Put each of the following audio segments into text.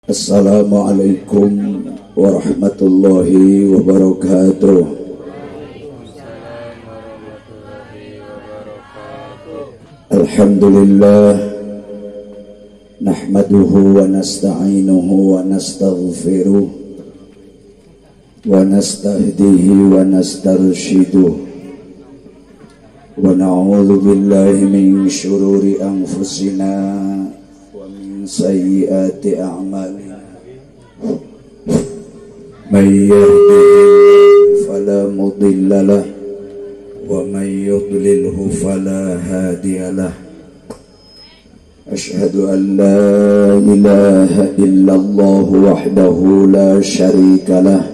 Assalamualaikum warahmatullahi wabarakatuh. Alhamdulillah nahmaduhu wa nasta'inuhu wa nastaghfiruh wa nastahdihi wa nastarshiduh wa na'udzu billahi min syururi anfusina wa min sayyiati a'malina. Man yahdihillahu fala mudilla lahu wa man yudlilhu fala hadiya lahu. Ashhadu an la ilaha illallah wahdahu la syarika lah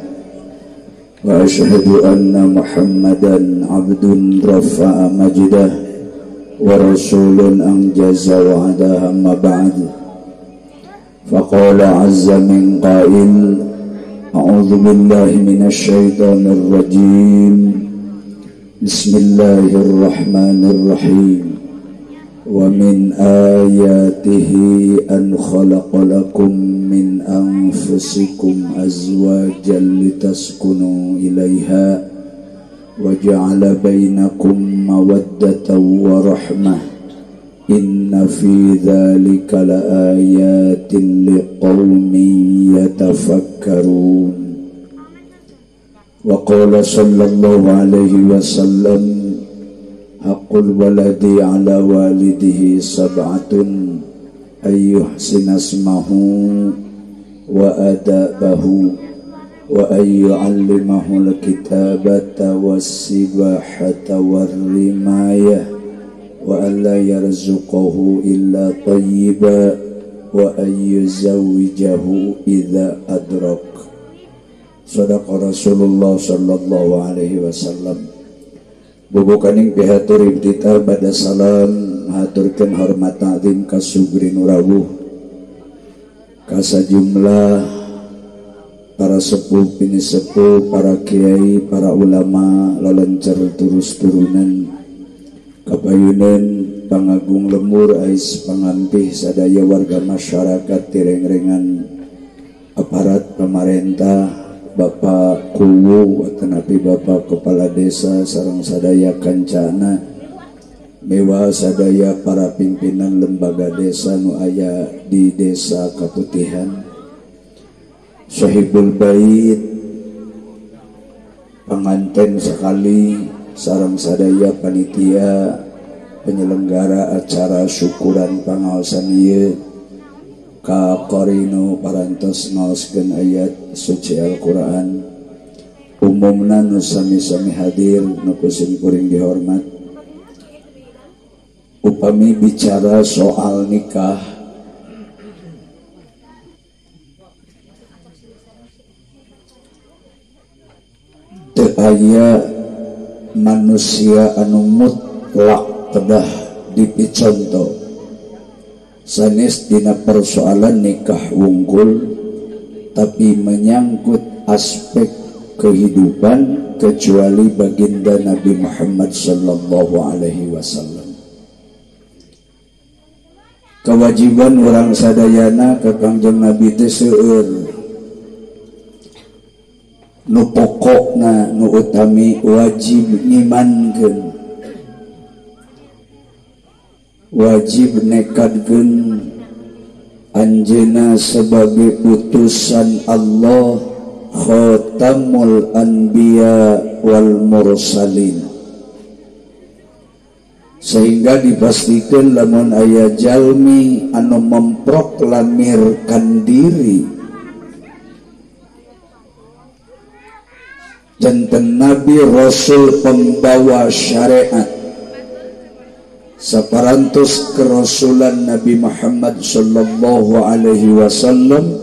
wa ashhadu anna Muhammadan abdun rafa'a majdah wa rasulun anjaza wa'dahu amma ba'd. Faqala azza min qail, a'udzu billahi minasy syaithanir rajim. Bismillahirrahmanirrahim. Wa min ayatihi an khalaqa lakum min anfusikum azwajan litaskunu ilaiha wa ja'ala bainakum mawaddatan wa rahmah. Inna fi dzalika laayatin liqaumin yatafakkarun. Wa qala sallallahu alaihi wasallam, haqqul waladi ala walidihi sab'atun ay yuhsina ismahu wa adabahu wa ay yu'allimahu alkitabata was-sibahata war-rimayah wa an la yarzuqahu illa tayyiba wa an yuzawwijahu idza adrak. Sadaqa Rasulullah sallallahu alaihi wasallam. Bubukaning pihatur ibtita pada salam haturkeun hormat ta'zim ka sugri nurawuh ka sajumlah para sepuh pini sepuh, para kiai, para ulama lalencer terus turunan kapayunan pangagung lemur ais pangampih sadaya warga masyarakat tirengrengan aparat pemerintah, Bapak Kuwu atanapi Bapak Kepala Desa sareng sadaya kancana mewah sadaya para pimpinan lembaga desa nu aya di Desa Kaputihan, Sahibul Bait panganten sekali sareng sadaya panitia penyelenggara acara syukuran pangaosan ieu ka qarinu parantos ngaoskeun ayat suci Al-Qur'an. Umumna nu sami-sami hadir nu kusim kuring dihormat. Upami bicara soal nikah, teu aya manusia anu mutlak kedah dipiconto sanes dina persoalan nikah wungkul, tapi menyangkut aspek kehidupan kecuali baginda Nabi Muhammad sallallahu alaihi wasallam. Kewajiban orang sadayana ke Kangjeng Nabi teh seueur nu pokokna nu utami wajib ngimankeun, wajib nekadkeun anjeunna sebagai utusan Allah khatamul anbiya wal mursalin, sehingga dipastikan lamun aya jalmi anu memproklamirkan diri janten nabi rasul pembawa syariat saparantos kerasulan Nabi Muhammad sallallahu alaihi wasallam,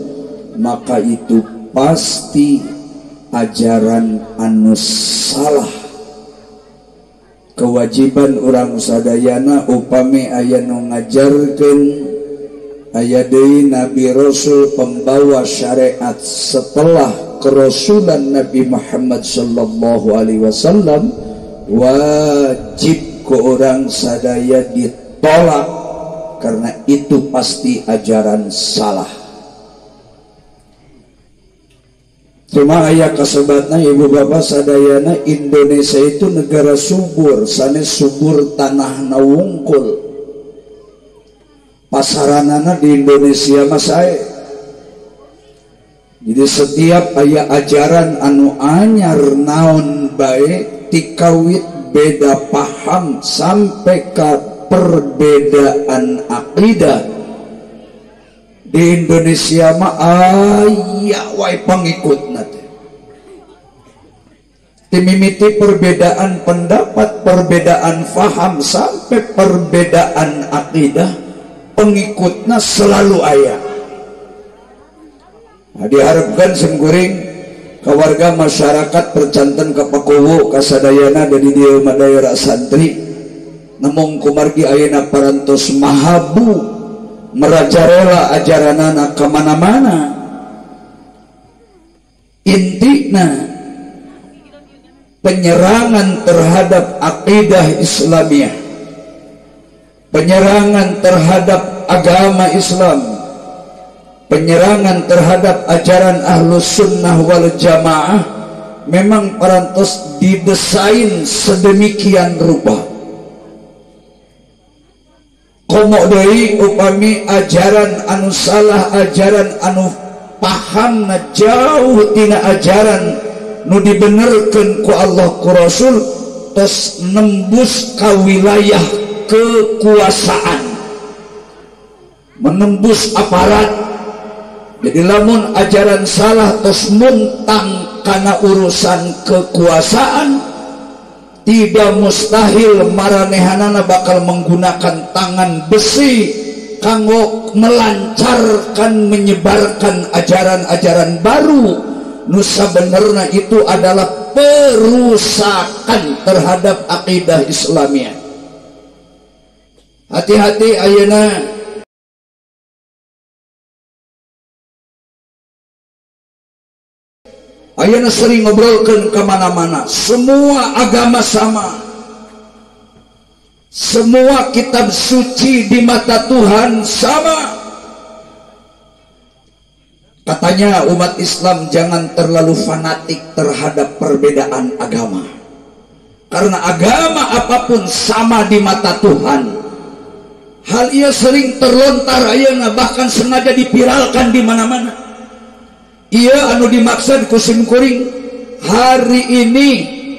maka itu pasti ajaran anu salah. Kewajiban urang sadayana upami aya nu ngajarkeun aya deui nabi rasul pembawa syariat setelah kerasulan Nabi Muhammad sallallahu alaihi wasallam, wajib ke orang sadaya ditolak karena itu pasti ajaran salah. Cuma aya kasebatna ibu bapak sadayana, Indonesia itu negara subur, sanes subur tanahna wungkul. Pasaranana di Indonesia mah sae. Jadi setiap aya ajaran anu anyar naon bae tikawit beda paham sampai ke perbedaan akidah. Di Indonesia mah aya wae pengikutna teh. Timimiti perbedaan pendapat, perbedaan faham sampai perbedaan akidah, pengikutna selalu aya. Nah, diharapkan simkuring ke warga masyarakat percanten ke Pakuwu kasadayana dari dieu mah daerah santri, namung kumargi ayeuna parantos mahabu merajalela ajaranana kemana-mana. Intina penyerangan terhadap akidah Islamiyah, penyerangan terhadap agama Islam, penyerangan terhadap ajaran Ahlus Sunnah wal Jamaah memang parantos didesain sedemikian rupa. Komo deui upami ajaran anu salah, ajaran anu pahamna jauh tina ajaran nu dibenerkeun ku Allah ku Rasul, tos nembus ka wilayah kekuasaan, menembus aparat. Jadi lamun ajaran salah tos muntang kana urusan kekuasaan, tidak mustahil maranehanana bakal menggunakan tangan besi kanggo melancarkan, menyebarkan ajaran-ajaran baru. Nu sabenerna itu adalah perusakan terhadap akidah Islamiyah. Hati-hati ayeuna. Ayeuna sering ngobrolkeun kemana-mana, semua agama sama, semua kitab suci di mata Tuhan sama. Katanya umat Islam jangan terlalu fanatik terhadap perbedaan agama, karena agama apapun sama di mata Tuhan. Hal ia sering terlontar ayeuna, bahkan sengaja dipiralkan di mana-mana. Iya anu dimaksud ku simkuring hari ini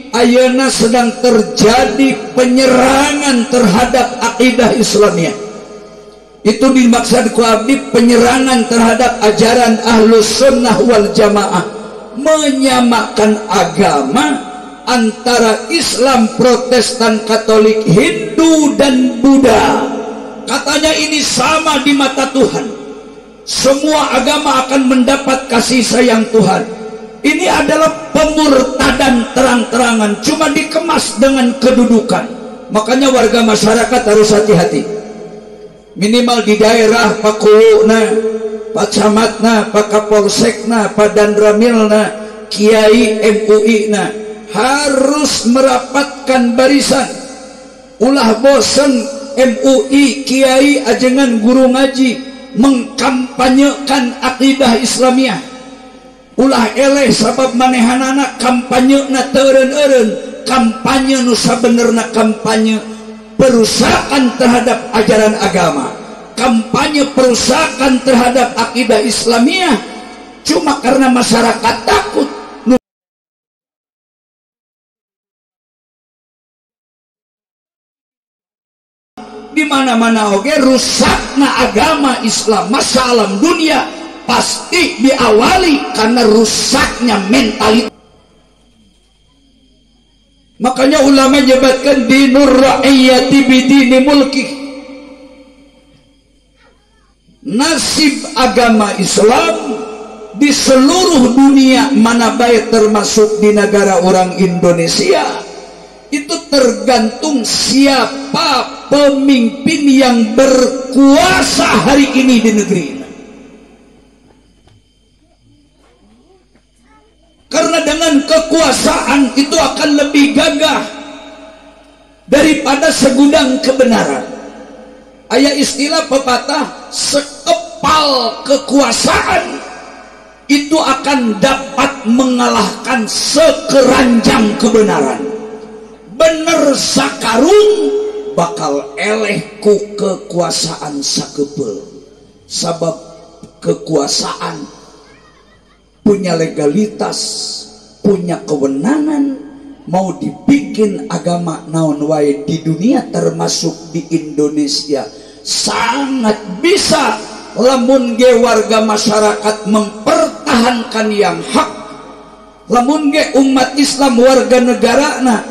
ayeuna sedang terjadi penyerangan terhadap akidah Islamiyah. Itu dimaksud ku abdi penyerangan terhadap ajaran Ahlus Sunnah wal Jamaah, menyamakan agama antara Islam, Protestan, Katolik, Hindu dan Buddha. Katanya ini sama di mata Tuhan. Semua agama akan mendapat kasih sayang Tuhan. Ini adalah pemurtadan terang-terangan, cuma dikemas dengan kedudukan. Makanya warga masyarakat harus hati-hati. Minimal di daerah Pakuwuna, Pak Camatna, Pak Kapolsekna, Pak Danramilna, Kiai MUI na harus merapatkan barisan. Ulah bosen MUI, Kiai ajengan guru ngaji mengkampanyekan akidah Islamiyah. Ulah eleh sabab manehanana kampanyena teureun-eureun, kampanye nu sabenerna kampanye perusakan terhadap ajaran agama, kampanye perusakan terhadap akidah Islamiyah, cuma karena masyarakat takut. Di mana-mana oge rusakna agama Islam masa alam dunia pasti diawali karena rusaknya mentalitas. Makanya ulama menyebutkan dinur ra'iyati bidini mulki. Nasib agama Islam di seluruh dunia mana baik termasuk di negara orang Indonesia itu tergantung siapa pemimpin yang berkuasa hari ini di negeri ini. Karena dengan kekuasaan itu akan lebih gagah daripada segudang kebenaran. Ayat istilah pepatah, sekepal kekuasaan itu akan dapat mengalahkan sekeranjang kebenaran. Bener sakarung bakal eleh ku kekuasaan sakepel. Sabab kekuasaan punya legalitas, punya kewenangan, mau dibikin agama naon wae di dunia termasuk di Indonesia sangat bisa lamun ge warga masyarakat mempertahankan yang hak, lamun ge umat Islam warga negarana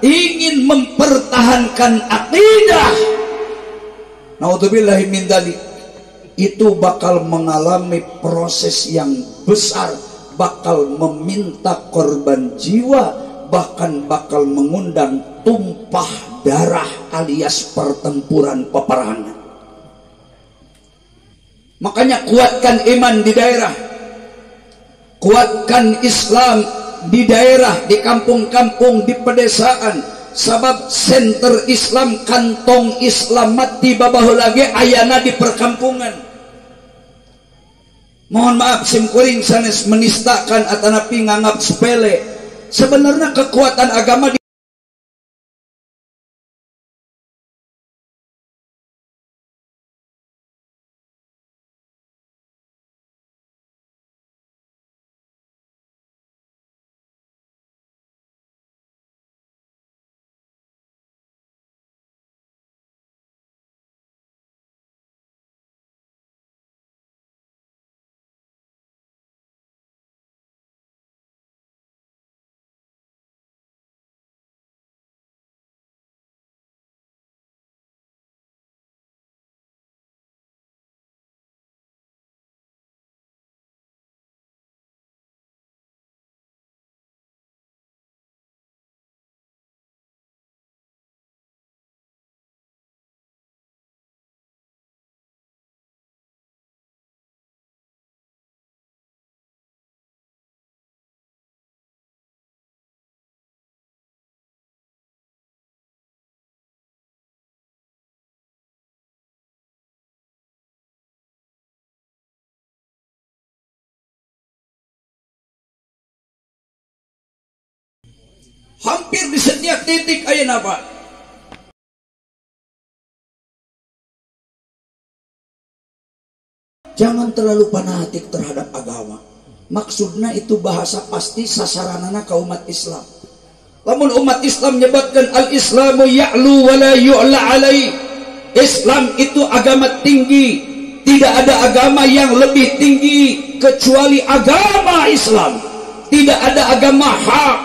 ingin mempertahankan akidah, naudzubillahi min dzalik, itu bakal mengalami proses yang besar, bakal meminta korban jiwa, bahkan bakal mengundang tumpah darah alias pertempuran peperangan. Makanya kuatkan iman di daerah, kuatkan Islam di daerah, di kampung-kampung, di pedesaan. Sabab center Islam, kantong Islam mati babaheula lagi ayana di perkampungan. Mohon maaf simkuring sanes menistakan atanapi nganggap sepele. Sebenarnya kekuatan agama di hampir di setiap titik ayeuna Pak. Jangan terlalu fanatik terhadap agama. Maksudnya itu bahasa pasti sasaranana ka umat Islam. Lamun umat Islam nyebutkan al-Islamu ya'lu wa la yu'la alaih. Islam itu agama tinggi, tidak ada agama yang lebih tinggi kecuali agama Islam. Tidak ada agama hak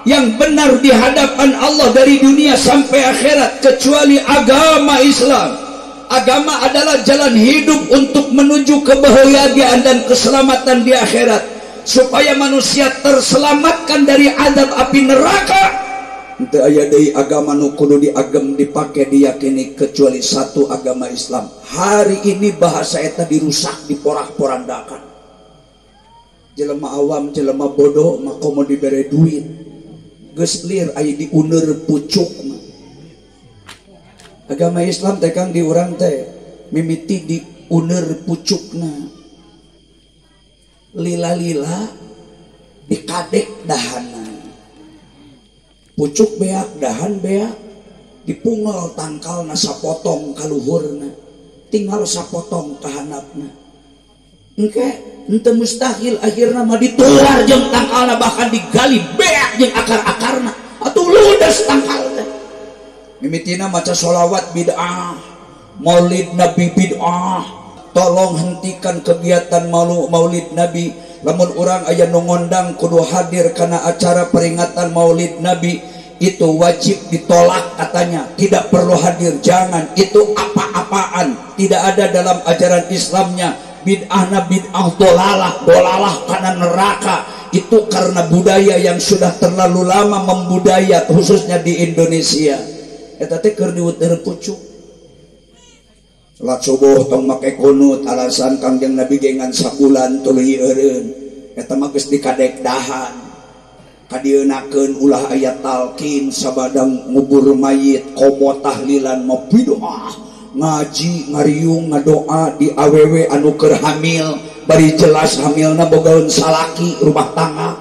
yang benar di hadapan Allah dari dunia sampai akhirat kecuali agama Islam. Agama adalah jalan hidup untuk menuju kebahagiaan dan keselamatan di akhirat, supaya manusia terselamatkan dari azab api neraka. Henteu aya deui agama nu kudu diagem, dipake, diyakini kecuali satu agama Islam. Hari ini bahasa eta dirusak, diporak-porandakan. Jelema awam, jelema bodoh mah komo dibere duit, geus lir aya diuner pucuk mah. Agama Islam teh kang di urang teh mimiti diuner pucukna, lila-lila dikadek dahana, pucuk beak dahan beak, dipungel tangkalna sapotong kaluhurna, tinggal sapotong kahanapna. Engke henteu mustahil akhirna mah ditular jeung tangkalna, bahkan digali beak jeung akar-akarna atuh ludes tangkal teh. Mimitina maca sholawat bid'ah, maulid nabi bid'ah. Tolong hentikan kegiatan maulid nabi. Lamun urang aya nu ngondang kudu hadir karena acara peringatan maulid nabi, itu wajib ditolak katanya. Tidak perlu hadir, jangan. Itu apa-apaan, tidak ada dalam ajaran Islamnya. Bid'ahna bid'ah dolalah, dolalah karena neraka. Itu karena budaya yang sudah terlalu lama membudaya, khususnya di Indonesia. Eta teh keur diuteur pucuk. Salat subuh tong make kunut, alasan Kangjeng Nabi ge ngan sabulan tuluy eureun. Eta mah geus dikadek dahan. Kadieunakeun ulah aya talqin sabadang ngubur mayit, komo tahlilan mah bid'ah. Ngaji ngariung ngadoa di awewe anu keur hamil Bari jelas hamilna bogaeun salaki rumah tangga.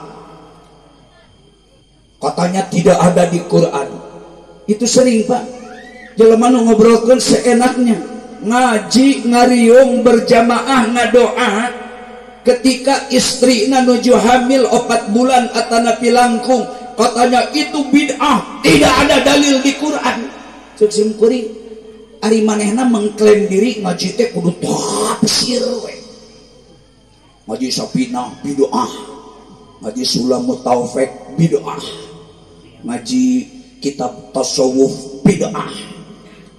Katanya tidak ada di Quran. Itu sering Pak. Jelema nu ngobrolkeun seenaknya. Ngaji ngariung berjamaah ngadoa ketika istrina nuju hamil 4 bulan atanapi langkung, katanya itu bid'ah, tidak ada dalil di Quran. Ceuk sim kuring, ari manehna mengklaim diri ngaji teh kudu tafsir we. Ngaji Safinah bid'ah, ngaji Sulamut Taufik bid'ah, ngaji kitab tasawuf bid'ah,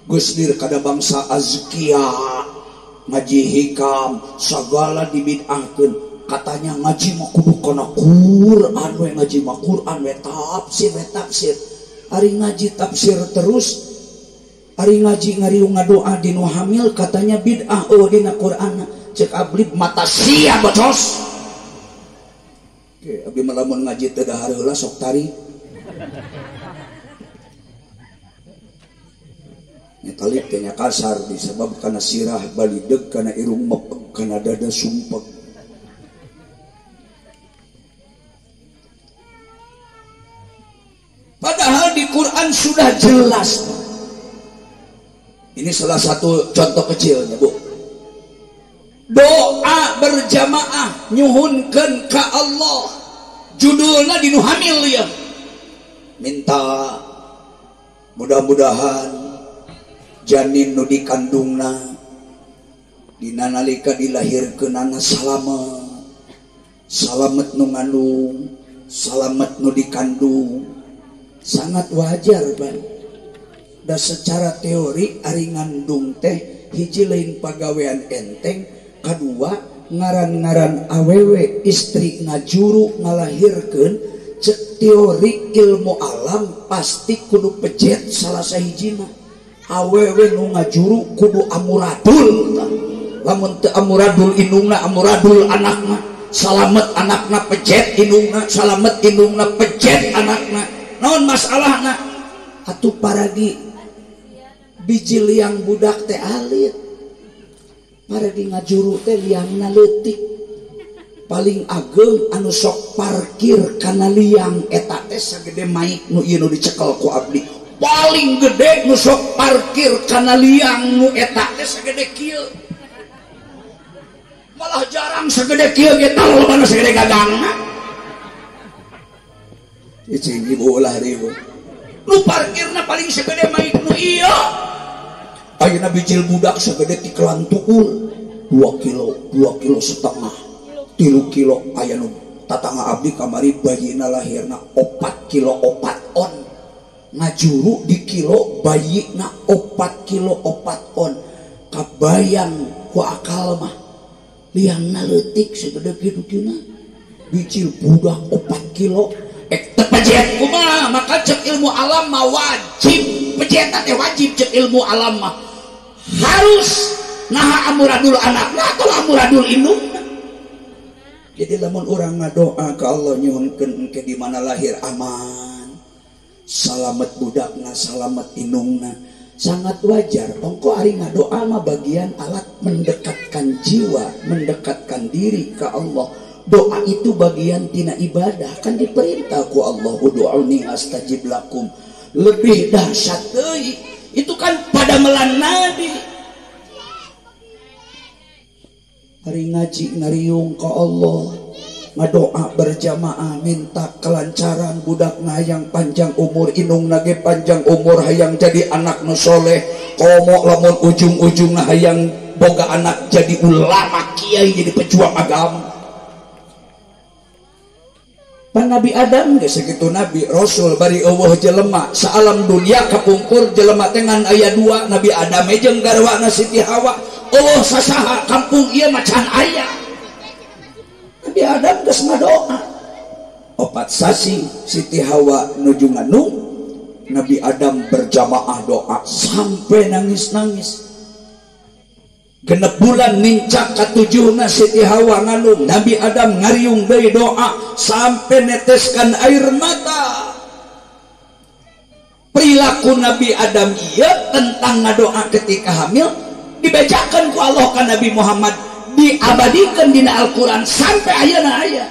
geus dir kada bangsa azkiya, ngaji hikam segala dibid'ahkeun. Katanya ngaji mah kudu kana Quran we, ngaji mah Quran we, tafsir we tafsir. Ari ngaji tafsir terus, ari ngaji ngariung ngadoa di nu hamil katanya bid'ah eueuh dina Quran. Ceuk abdi mata sia bocos. Oke, abdi mah lamun ngaji teu dahar heula sok tarik. Nyetalik teh nya kasar disebab kana sirah balideg kana irung mepeg kana dada sumpeg. Padahal di Quran sudah jelas. Ini salah satu contoh kecilnya, Bu. Doa berjamaah nyuhunkeun ka Allah. Judulna di nu hamil ya. Minta mudah-mudahan janin nu dikandungna dina nalika dilahirkeunana salamet. Salamet nu ngandung, salamet nu dikandung. Sangat wajar, Bang. Da secara teori ari ngandung teh hiji lain pagawean enteng, kadua ngaran-ngaran awewe istri ngajuru ngalahirkeun, cek teori ilmu alam pasti kudu pejet salah sahijina. Awewe nu ngajuru kudu amuradul. Lamun teu amuradul indungna, amuradul anakna. Salamet anakna pejet indungna, salamet indungna pejet anakna. Naon masalahna? Atuh paragi biji liang budak teh alit. Paragi ngajuru teh liangna leutik. Paling ageng anu sok parkir kana liang eta teh sagede maik nu ieu nu dicekel ku abdi. Paling gede nu sok parkir kana liang nu eta teh sagede kieu. Malah jarang sagede kieu ge talobana sagede gagangna. Icing ibu ulah ribu. Nu parkirna paling segede maik nu ieu. Ayeuna bijil budak segede tikelan tuul 2 kilo, 2,5 kilo, 3 kilo. Aya nu tatangga abdi kamari bayina lahirna 4 kilo 4 on. Ngajuru di kilo bayina 4 kilo 4 on. Kabayang ku akal mah liangna leutik segede kitu tina. Bijil budak 4 kilo. Pejet kumaha, maka cek ilmu alam mah wajib pejetan teh wajib cek ilmu alam mah harus naha amuradul anakna atau amuradul indungna. Jadi lamun urang ngadoa ka Allah nyuhunkeun engke di mana lahir aman, salamet budakna, salamet indungna, sangat wajar. Ongko ari ngadoa mah bagian alat mendekatkan jiwa, mendekatkan diri ke Allah. Doa itu bagian tina ibadah, kan diperintah ku Allah ud'uni astajib lakum. Lebih dahsyat deui, itu kan pada melan nabi. Hari ngaji ngariung ke Allah, ngadoa berjamaah minta kelancaran budak hayang panjang umur, indung nage panjang umur, hayang jadi anak nu soleh, komo lamun ujung-ujungna hayang boga anak jadi ulama kiai, jadi pejuang agama. Pan Nabi Adam geus sakitu nabi rasul bari eueuh jelema saalam dunia kapungkur jelema teh ngan aya 2 Nabi Adam jeung garwana Siti Hawa. Eueuh sasaha kampung ieu mah can aya. Nabi Adam geus ngadoa 4 sasi Siti Hawa nuju ngandung, Nabi Adam berjamaah doa sampai nangis-nangis. Genep bulan nincak katujuhna Siti Hawa ngandung, Nabi Adam ngariung deui doa sampai neteskan air mata. Perilaku Nabi Adam ieu tentang ngadoa ketika hamil dibejakan ku Allah ka Nabi Muhammad, Diabadikan dina Al-Quran sampai ayeuna aya.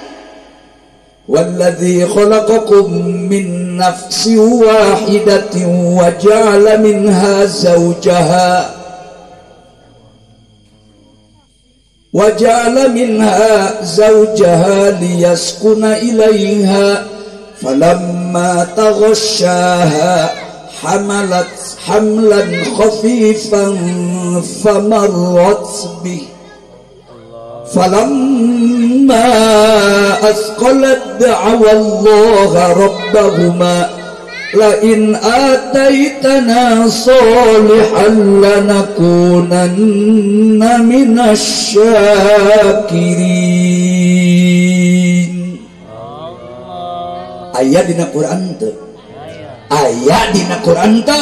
Walladzi khalaqakum min nafsin wahidatin wa ja'ala minha zawjaha wa ja'ala minha zawjaha liyaskuna ilaiha falamma taghashaha hamalat hamlan khafifan famarrat bih falamma asqalat da'wa Allah rabbahuma la in ataitana salihan lanakunanna minasy syakirin. Aya dina Quran teu? Aya dina Quran teu?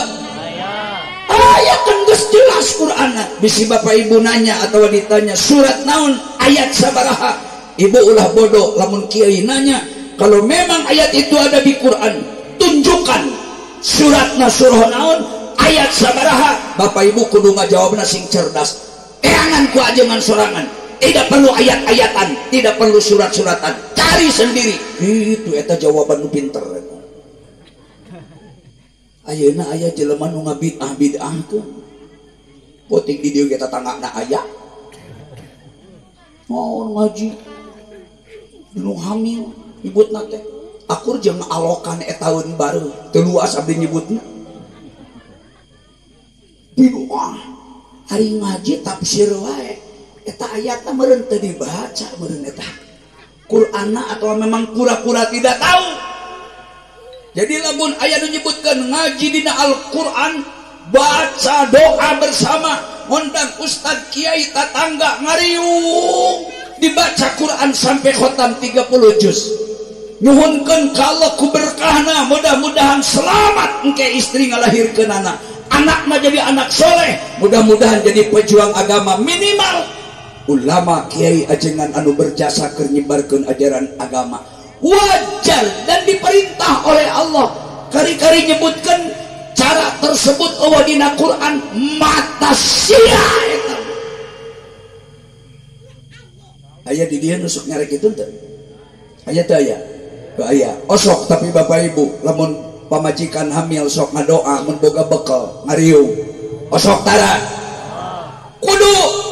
Aya kan geus jelas Qur'anna. Bisi bapak ibu nanya atau ditanya surat naon ayat sabaraha, ibu ulah bodoh lamun kiai nanya. Kalau memang ayat itu ada di Quran, tunjukkan suratna surah naon ayat sabaraha. Bapak ibu kudu ngajawabna sing cerdas. Eangan ku ajengan sorangan, tidak perlu ayat-ayatan, tidak perlu surat-suratan, cari sendiri. Itu eta jawaban nu pinter. Ayeuna aya jelema nu ngabid'ah-bid'ahkeun. Poting di dieu ge tatanggana aya. Mau ngaji nu hamil nyebutna teh akur jeung alokan etaun baru teu luas abdi nyebutna. Bid'ah ari ngaji tafsir wae eta ayatna meureun teu dibaca meureun eta Qur'anna atau memang pura-pura tidak tahu. Jadi lamun aya nu nyebutkeun ngaji dina Al-Qur'an, baca doa bersama, ngundang ustad kiai tatangga ngariung, dibaca Quran sampai khotam 30 juz. Nyuhunkeun ka Allah ku berkahna, mudah-mudahan selamat engke istri ngalahirkeun anak. Anakna jadi anak soleh, mudah-mudahan jadi pejuang agama minimal ulama kiai ajengan anu berjasa keur nyebarkeun ajaran agama. Wajar dan diperintah oleh Allah. Kari-kari nyebutkan cara tersebut eueuh dina Quran mata sia eta. Aya di dieu nusuk nyarek kitu teu? Aya teu aya? Aya. Osok tapi bapak ibu lamun pamajikan hamil sok ngadoa mun boga bekel ngariung. Osok tara. Kudu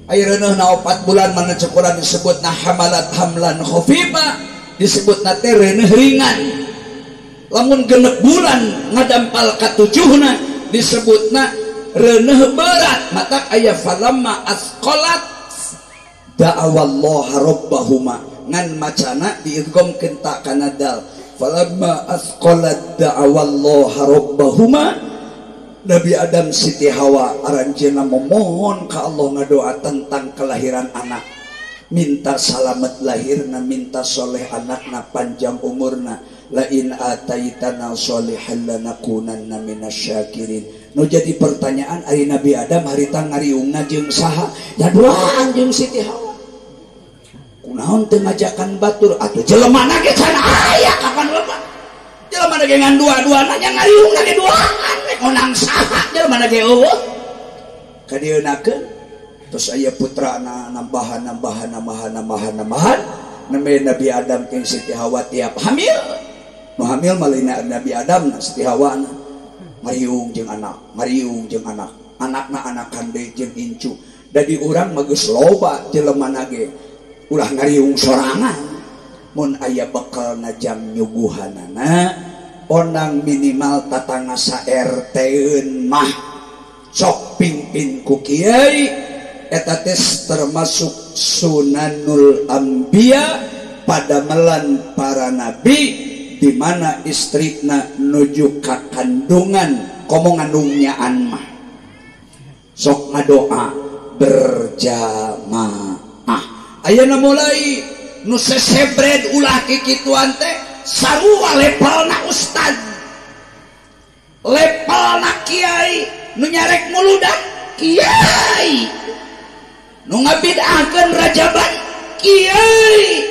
ayeuna 4 bulan mana cekuran disebutna hamalat hamlan khafifa, disebutna teh reuneuh ringan. Lamun 6 bulan ngadampal katujuhna disebutna reuneuh berat. Mata aya falamma asqalat da'awallaha rabbahuma ngan macana diidghamkeun ta kana dal. Falamma asqalat da'awallaha rabbahuma, Nabi Adam Siti Hawa aranjeunna memohon ka Allah ngadoa tentang kelahiran anak, minta salamet lahirna, minta soleh anakna, panjang umurna. La in ataitana solihan lanakunanna minasyakirin. Nu jadi pertanyaan ari Nabi Adam harita ngariungna jeung saha? Da duaan jeung Siti Hawa. Kunaon teu ngajakan batur atuh jelemana ge can aya kapan lepat. Jelema ge ngan dua-duana nya ngariungna ge duaan. Onang saha jelema ge eueuh. Kadieunakeun terus aya putrana nambahan nambahan nambahan nambahan nambahan namanya Nabi Adam jeung Siti Hawa tiap hamil. Nu hamil malina Nabi Adam na Siti Hawa na ngariung jeung anak, ngariung jeung anak. Anakna anakan deui jeung incu. Da di urang mah geus loba jelema ge ulah ngariung sorangan. Mun aya bekalna jam nyuguhanana onang minimal tatangga sa RT-eun mah sok pimpin ku kiai eta teh termasuk sunanul anbiya padamelan para nabi di mana istrina nuju ka kandungan komo ngandungnyaan mah sok ngadoa berjamaah. Ayeuna mulai nu sesebred ulah kikituan teh sarua levelna ustad, levelna kiai, nu nyarek muludan kiai, nu ngabid'ahkeun rajaban kiai.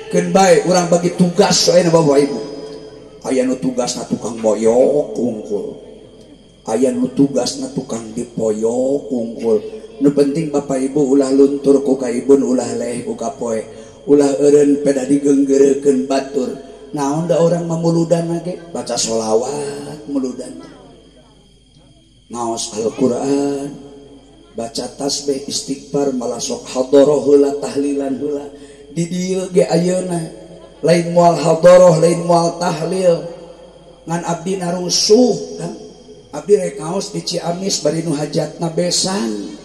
Keun bae urang bagi tugas soalna bapak ibu. Aya nu tugasna tukang boyok kungkul, aya nu tugasna tukang dipoyok kungkul, Nu penting Bapak Ibu ulah luntur ku kaibun, ulah leh ku kapoe, ulah eureun peda digeunggeurekeun batur. Naon da urang mamuludan ge baca sholawat muludan. Ngaos Al-Qur'an, baca tasbih istighfar malah sok hadoroh heula tahlilan heula. Di dieu ge ayeuna lain moal hadoroh, lain moal tahlil. Ngan abdi narusuh, kan? Abdi rek ngaos di Ciamis bari nu hajatna besan.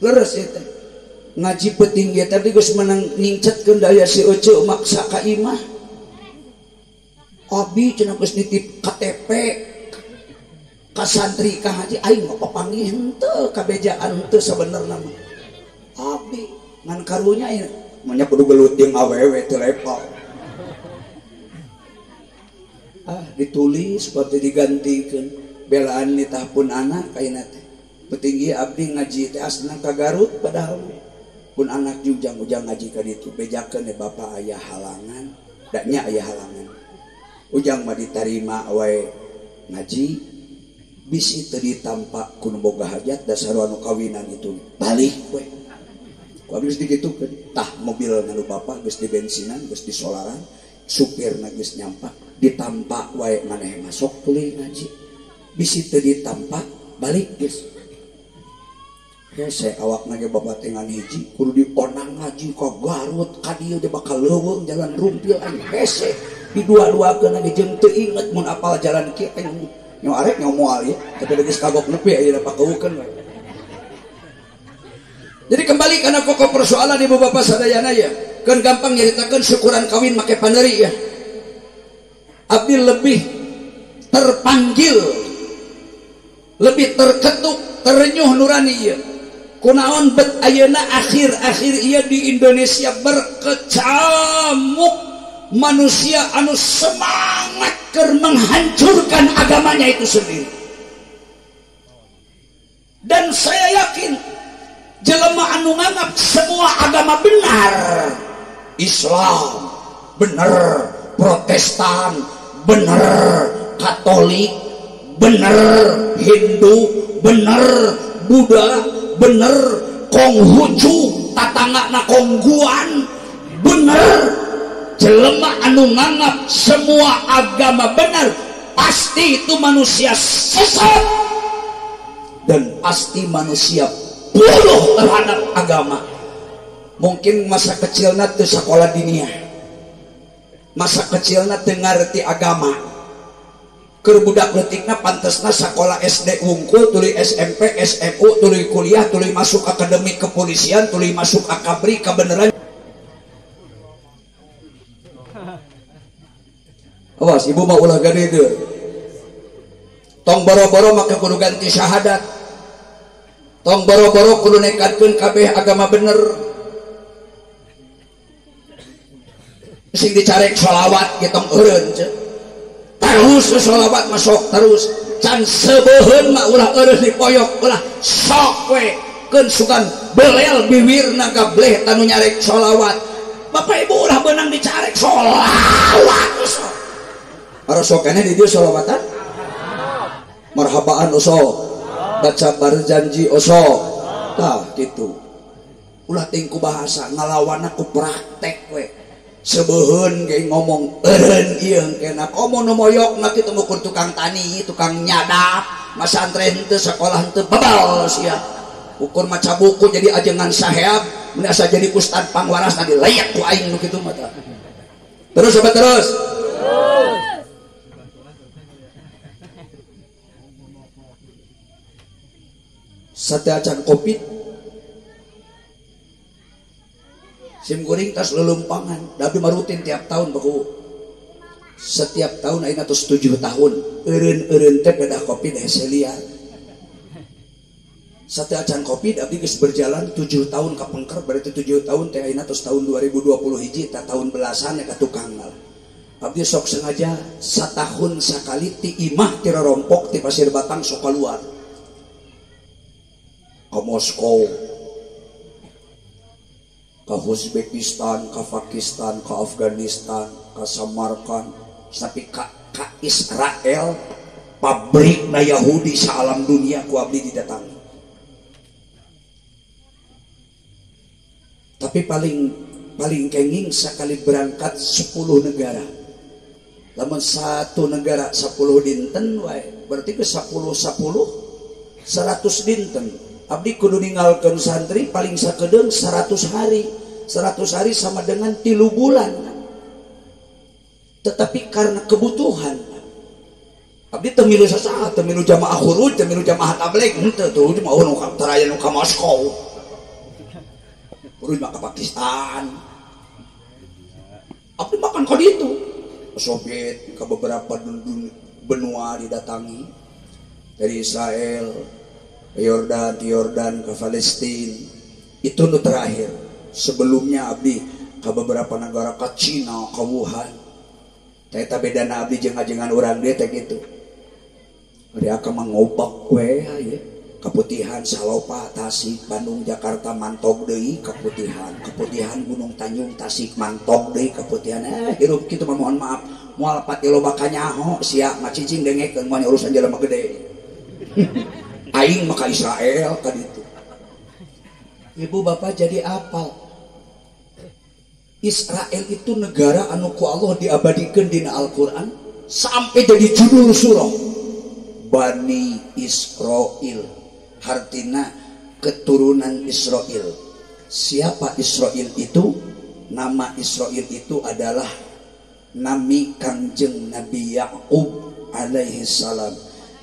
Leres ieu teh. Ngaji peuting ge tadi geus menang nyingcetkeun daya si Ece maksa ka imah. Abi cenah geus nitip KTP ka santri ka haji aing mah papanggih henteu kabejaan henteu sabenerna mah. Abi ngan karunya ieu manya kudu gelut jeung awewe teu level. Ah ditulis pasti digantikeun belaan nitah pun anak ayeuna teh. Petinggi abdi ngaji teh asna ka Garut padahal pun anak ujang-ujang ngaji ka ditu bejakeun bapak aya halangan da nya aya halangan. Ujang mah ditarima wae ngaji bisi teu ditampa ku nu boga hajat dasar anu kawinan itu balik we. Ku abdi geus digitukeun tah mobil nu bapak geus dibensinan geus disolaran supirna geus nyampak ditampa wae maneh masuk tuluy ngaji bisi teu ditampa balik geus. Hese awakna ge babatengan hiji kudu dionang ngaji ka Garut ka dieu ge bakal leuweung jalan rumpil aing hese di dua-duakeun ge jeung teu inget mun apal jalan kieu aing nyo arek nyo moal ieu tapi geus kagok nepi ayeuna pakeukeun we. Jadi kembali kana pokok persoalan ibu bapak sadayana ya. Keun gampang nyaritakeun syukuran kawin make paneri ya. Abdi lebih terpanggil, lebih terketuk, terenyuh nurani ieu. Kunaon bet ayeuna akhir-akhir ieu di Indonesia berkecamuk manusia anu semangat keur menghancurkan agamanya itu sendiri. Dan saya yakin jelema anu nganggap semua agama benar, Islam benar, Protestan benar, Katolik benar, Hindu benar, Buddha bener, Konghucu tatangga na Kongguan bener. Jelema anu nganggap semua agama benar pasti itu manusia sesat dan pasti manusia bodoh terhadap agama. Mungkin masa kecilna teu sakola diniyah, masa kecilna teu ngarti agama. Keur budak leutikna pantesna sakola SD wungkul tuluy SMP SMU tuluy kuliah tuluy masuk akademi kepolisian tuluy masuk akabri kebenaran. Awas ibu mah ulah gade teu. Tong boro-boro make kudu ganti syahadat. Tong boro-boro kudu nekatkeun kabeh agama bener. Sing dicarek sholawat ge tong eureun ceuk. Terus sholawat masuk terus can sebeuheun mah ulah eureun dipoyok ulah sok we keun sugan belel biwirna gableh tanu nyarek sholawat. Bapak ibu ulah beunang dicarek sholawat sok. Arosok keneh di dieu sholawatan marhabaan osok baca barjanji osok tah kitu ulah tingku bahasa ngalawanna ku praktek we. Sebeuheun ge ngomong eureun ieu kena komo nu moyokna kitu ngukur tukang tani, tukang nyadap, masantren teu sekolah teu bebal sia. Ukur maca buku jadi ajengan saheab, mun asa jadi ustad pangwaras tadi layak ku aing nu kitu mah tah. Terus apa terus? Sate acan Covid sim kuring tas lelempangan, tapi marutin tiap tahun baku. Setiap tahun ayeuna tos 7 tahun, eureun-eureun teh pedah kopi hese liar. Sate acan kopi abdi geus berjalan 7 tahun ka pengker, berarti 7 tahun teh ayeuna tos tahun 2020 hiji tah tahun belasan ka tukang lah. Abdi sok sengaja satahun sakali ti imah ti rorompok ti Pasir Batang sok keluar. Ka Moskow, ke Uzbekistan, ke Pakistan, ke Afghanistan, ke Samarkand, tapi ke Israel, pabrik na Yahudi saalam dunia ku abdi didatangi. Tapi paling kenging sekali berangkat 10 negara. Lamun satu negara 10 dinten wae, berarti ke 10 10 100 dinten. Abdi kudu ninggalkeun santri paling sakedeung 100 hari. 100 hari sama dengan 3 bulan. Tetapi karena kebutuhan abdi teu milu sasaha, teu milu jamaah khuruj, teu milu jamaah tabligh, henteu tuh mah nu taraya nu ka Moskow. Khuruj mah ka Pakistan. Abdi makan ka ditu. Soviet ke beberapa benua didatangi, dari Israel ke Yordan, ke Yordan ke Palestina. Itu nu terakhir. Sebelumnya abdi ke beberapa negara, ke Cina, ke Wuhan. Eta bedana abdi jeung ajengan urang dieu teh kitu. Dia akan mengobak we ya. Keputihan Salopa, Tasik, Bandung, Jakarta mantog deui keputihan. Keputihan Gunung Tanjung, Tasik mantog deui keputihan. Hirup kitu mah mohon maaf. Moal pati loba kanyaho sia mah cicing dengekeun moal urusan jelema gede. Aing mah ka Israel ka ditu. Ibu bapak jadi apal. Israel itu negara anu ku Allah diabadikeun dina Al-Qur'an sampai jadi judul surah Bani Israel. Hartina keturunan Israel. Siapa Israel itu? Nama Israel itu adalah nami Kangjeng Nabi Yakub alaihi salam.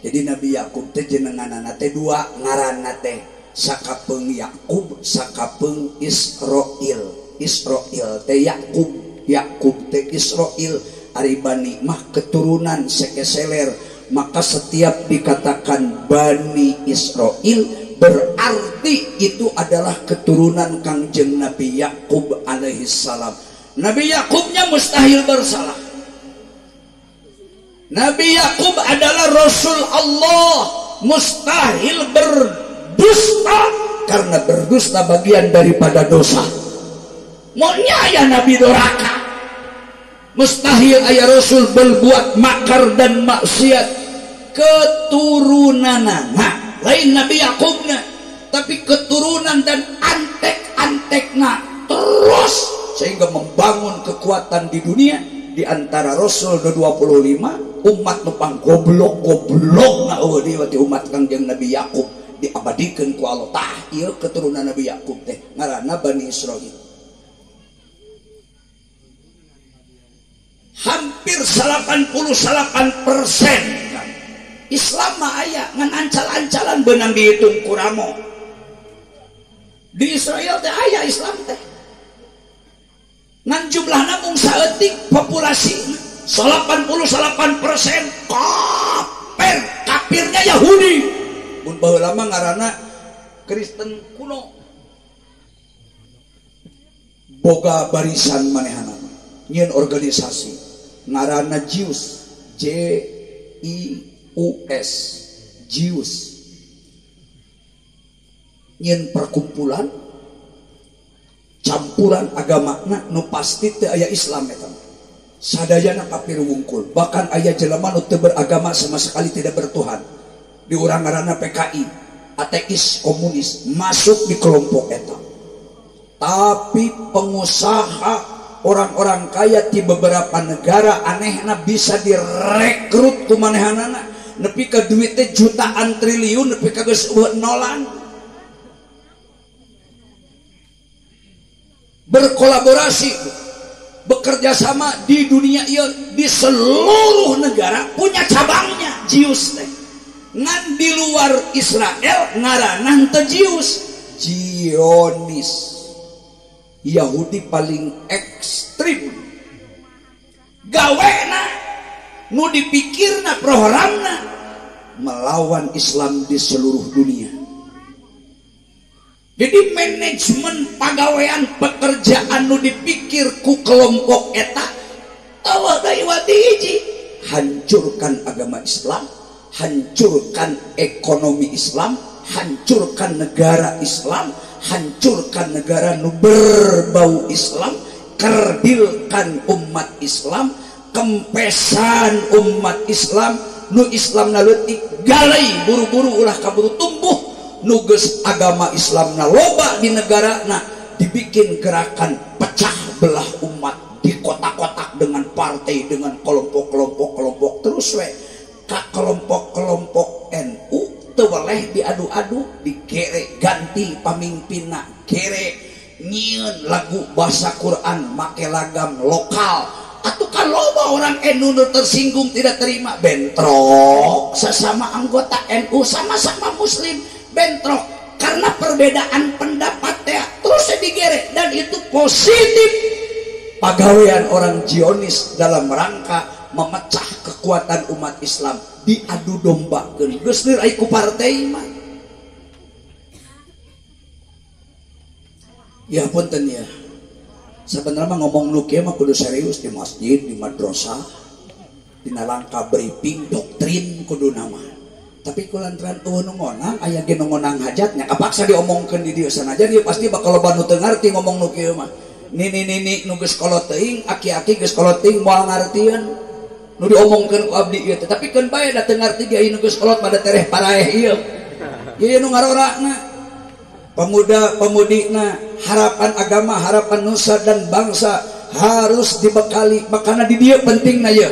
Jadi Nabi Yakub teh jenenganana teh dua ngaranna teh, sakapeung Yakub, sakapeung Israel. Israel teh Yakub, Yakub teh Israel. Ari Bani mah keturunan sekeseler. Maka setiap dikatakan Bani Israel berarti itu adalah keturunan Kangjeng Nabi Yakub alaihi salam. Nabi Yakubnya mustahil bersalah. Nabi Yakub adalah Rasul Allah, mustahil berdusta karena berdusta bagian daripada dosa. Maunya ya Nabi doraka. Mustahil ayah Rasul berbuat makar dan maksiat. Keturunanana lain Nabi Yakubna, tapi keturunan dan antek-antekna terus sehingga membangun kekuatan di dunia. Di antara Rasul 25 umat nupang goblok-goblok na eueuh deui ti umat Kangjeng Nabi Yakub diabadikeun ku Allah. Tah ieu keturunan Nabi Yakub teh ngaranna Bani Israil. Hampir 88% Islam mah aya ngan ancal-ancalan beunang dihitung ku ramo. Di Israel teh aya Islam teh. Ngan jumlahna mung saeutik populasi 88% kafir, kafirnya Yahudi. Mun baheula mah ngaranna Kristen kuno. Boga barisan manehana nyieun organisasi ngaranna Jews, J I U S, Jews. Nyieun perkumpulan campuran agamana nu pasti teu aya Islam eta. Sadayana kafir wungkul, bahkan aya jelema nu teu beragama sama sekali, tidak bertuhan. Di urang ngaranna PKI, ateis komunis masuk di kelompok eta. Tapi pengusaha orang-orang kaya di beberapa negara anehna bisa direkrut ku manehanana nepi ka duitnya jutaan triliun nepi ka geus nolan. Berkolaborasi, bekerja sama di dunia ieu, di seluruh negara punya cabangnya Jews teh. Ngan di luar Israel ngaranna teu Jews, Zionis. Yahudi paling ekstrim. Gawena nu dipikirna programna melawan Islam di seluruh dunia. Jadi manajemen pagawean pekerjaan nu dipikir ku kelompok eta eueuh deui wati hiji, hancurkan agama Islam, hancurkan ekonomi Islam, hancurkan negara Islam, hancurkan negara nu berbau Islam, kerdilkan umat Islam, kempesan umat Islam, nu Islam na leutik galai buru-buru ulah kaburu tumbuh, nu geus agama Islam na loba di negara na Dibikin gerakan pecah belah umat di kotak-kotak dengan partai, dengan kelompok-kelompok terus we ka kelompok-kelompok NU teu weleh diadu-adu, digere ganti pamimpinna, gere nyieun lagu bahasa Quran make lagam lokal. Atuh kan loba orang NU nu tersinggung tidak terima, bentrok sesama anggota NU sama-sama muslim, bentrok karena perbedaan pendapat ya, terus digere. Dan itu positif pagawean orang Zionis dalam rangka memecah kekuatan umat Islam, diadu dombakeun. Geus leur ai ku partai mah. Ya punten ya. Sebenarnya mah ngomong nu kieu mah kudu serius di masjid, di madrasah, dina langkah briefing doktrin kudu nama. Tapi kulantaran eueuh nu ngonang, aya ge nu ngonang hajatnya kapaksa diomongkeun di dieu sanajan ieu pasti bakal loba nu teu ngarti ngomong nu kieu mah. Nini-nini nu geus kolot teuing, aki-aki geus kolot teuing moal ngartieun nu diomongkeun ku abdi ieu teh. Tapi keun bae da teu ngarti ge nu geus kolot pada tereh paraeh ieu. Ieu nu ngarorana. Pemuda-pemudina harapan agama, harapan nusa dan bangsa harus dibekali. Makana di dieu pentingna ieu.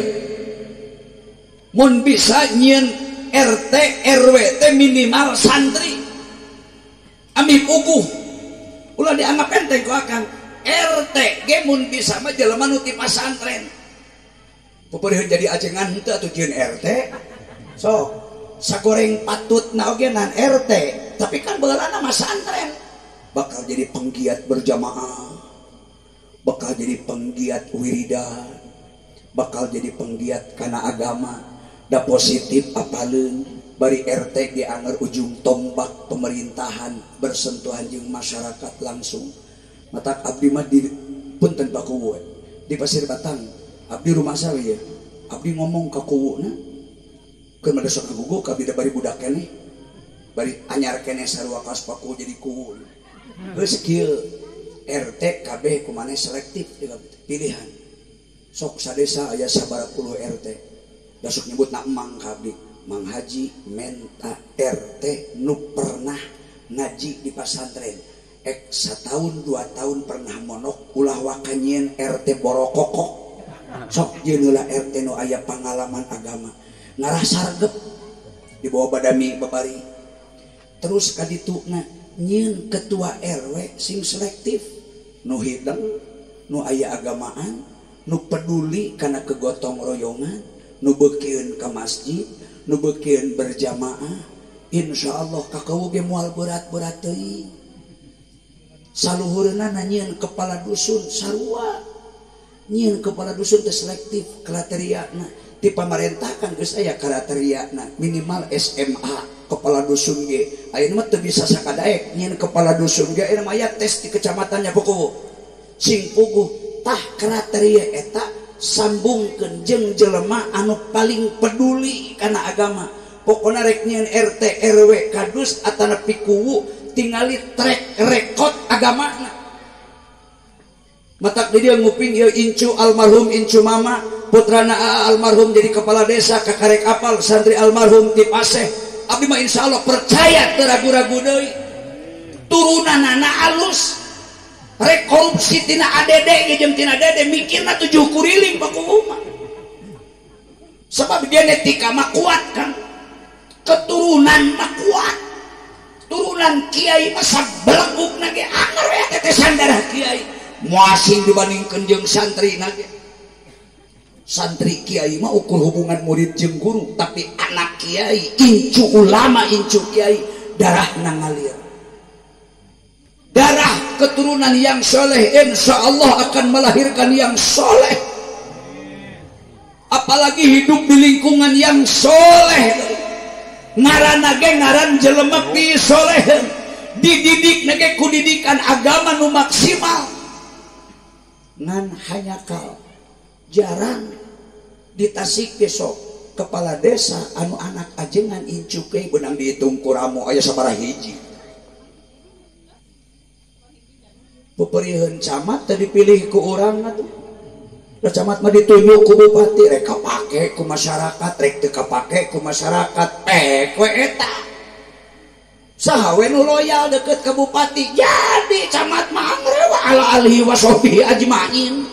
Mun bisa nyieun RT RW teh minimal santri. Amih puguh. Ulah dianggap enteng ku akang. RT ge mun bisa mah jelema nu ti pasantren. Peupeureuheun jadi ajengan henteu atuh jieun RT. Sok sagoreng patutna oge nan RT, tapi kan baheulana mah santren. Bakal jadi penggiat berjamaah, bakal jadi penggiat wiridan, bakal jadi penggiat kana agama. Da positif apaleun bari RT ge anger ujung tombak pemerintahan bersentuhan jeung masyarakat langsung. Matak abdi mah di punten Pak Kuwu di Pasir Batang, abdi rumah saya ya, abdi ngomong ka kuwuna keur mah sok kagugu abdi da bari budak keneh, bari anyar keneh sarua kaos Pak Kuwu jadi kuwu. Geus kieu RT kabeh kumaneh selektif pilihan. Sok sadesa aya sabaraha puluh RT. Da sok nyebutna emang ka abdi, Mang Haji menta RT nu pernah ngaji di pasantren. Ek setahun 2 tahun pernah monok ulah waka nyieun RT borokokok. Sok jeung heula RT nu aya pangalaman agama ngarasa regep di bawah badami babari. Terus kadituna nyieun ketua RW sing selektif, nu hideng, nu aya agamaan, nu peduli kana kegotong royongan, nu beukieun ka masjid, nu beukieun berjamaah. Insyaallah kakeuh ge moal berat-berat teuing. Saluhureunana nyieun kepala dusun sarua. Nyieun kepala dusun teh selektif kriteriana. Ti pamarentah kan geus aya kriteriana minimal SMA kepala dusun ge. Ayeuna mah teu bisa sakadaek nyieun kepala dusun ge ayeuna mah aya tes di kecamatannya puguh. Sing puguh tah kriteria eta sambungkeun jeung jelema anu paling peduli kana agama. Pokona rek nyieun RT RW kadus atanapi kuwu tingali track record agamana. Matak di dia nguping ieu incu almarhum incu mama putrana almarhum jadi kepala desa kakarek apal santri almarhum ti Paseh. Abdi mah insyaallah percaya teu ragu-ragu deui. Turunanana alus. Rek korupsi tina ADD jeung tina DD mikirna 7 kuriling baku mah. Sebab genetika mah kuat kan. Keturunan mah kuat. Turunan kiai mah sabelegugna ge anger we tetesan darah kiai. Moal asing dibandingkeun jeung santri na ge. Santri kiai mah ukur hubungan murid jeung guru, tapi anak kiai, incu ulama, incu kiai, darahna ngalir. Darah keturunan yang soleh insya Allah akan melahirkan yang soleh. Apalagi hidup di lingkungan yang soleh. Ngaran ge ngaran jelema pisoleh, dididik ge ku didikan agama nu maksimal. Ngan hanyakal jarang di Tasik besok kepala desa anu anak ajengan incu ke benang dihitung ku ramo aya sabaraha hiji. Peperiheun camat teh dipilih ku urang atuh. Da camat mah ditunjuk ku bupati, rek kapake ku masyarakat, rek teu kapake ku masyarakat, pek we eta. Saha we nu loyal deket ka bupati jadi camat mah angrewa ala alihi washobihi ajmain.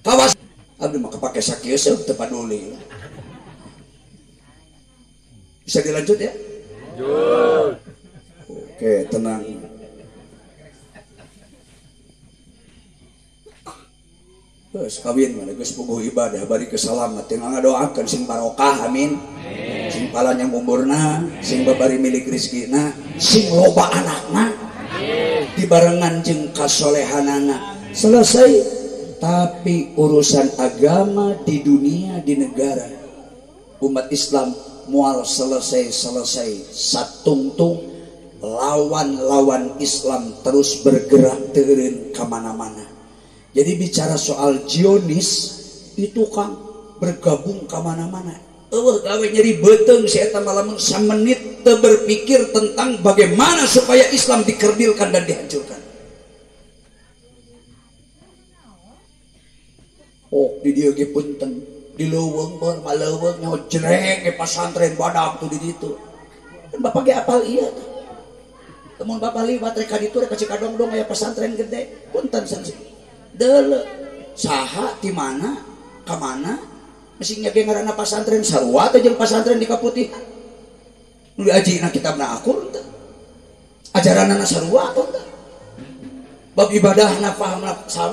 Kawas abdi mah kepake sakieu teu paduli. Bisa dilanjut ya? Lanjut. Oke, tenang. Geus kawin mah geus puguh ibadah bari kesalamat tinggal ngadoakeun sing barokah amin. Sing palanya umurna, sing babari milik rezekina, sing loba anakna. Dibarengan jeung kasolehanana. Selesai. Tapi urusan agama di dunia, di negara umat Islam mual selesai-selesai. Satungtung lawan-lawan Islam terus bergerak teureun ka mana-mana. Jadi bicara soal Zionis itu kan bergabung ka mana-mana. Eueuh gawe nyeri beuteung si eta mah lamun samenit teu berpikir tentang bagaimana supaya Islam dikerdilkan dan dihancurkan. Oh, di dieu ge punten, di leuweung beur mah leuweung nyaho jreng ge pasantren badak tuh di ditu. Kan bapak ge apal ieu tah. Lamun bapak liwat rek ka ditu rek ka Cikadongdong aya pesantren gede, punten san. Deuleu saha ti mana ka mana mesti nya ge ngaranna pasantren sarua teh jeung pasantren di Kaputihan. Nu diajina kitabna akur teh. Ajaranna sarua teh. Bab ibadahna fahamna sami.